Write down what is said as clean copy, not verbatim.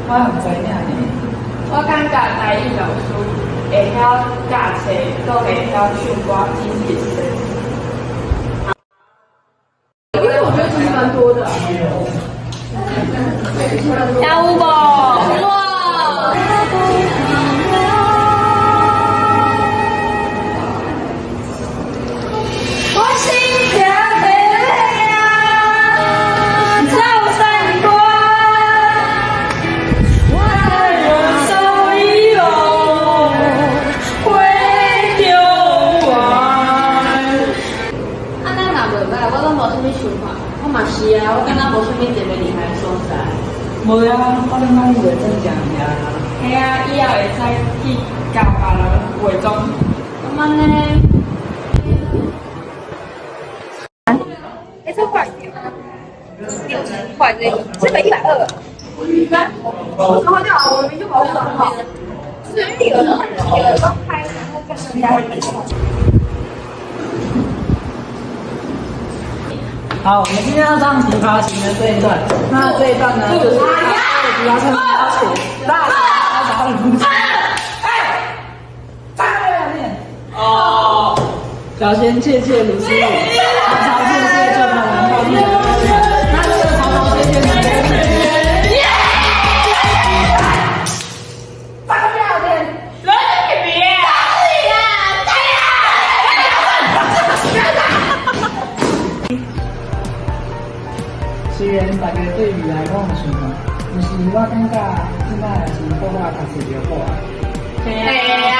我也毋知影呢。我感覺台語老師會曉教冊，閣會曉唱歌，真是犀。因為我覺得其實蠻多的。聽有無？哇！我心痛地走三關，我用手伊路回中原。啊，咱若袂䆀，我攏無啥物想法。我嘛是啊，我感覺無啥物特別厲害的所在。無啊，我感覺伊袂真正爾。嘿啊，以後會使去教別人化妝。咁按呢？哎，這壞掉，60塊這個，這個120。我壞掉，我明明就保護得很好。是因為有的剛開，然後跟人家。好，我們今天要唱《琵琶行》的這一段。那這一段呢，就是琵琶唱大琴，大大哎，大念哦，小仙切切如絲雨，曹操切切就能泡面。那這個曹操切切呢？耶！大票點，來別啊！對呀，對呀！雖然大家對未來攏有想法，但是我感覺這擺還是好好讀冊著好啊。嘿啊！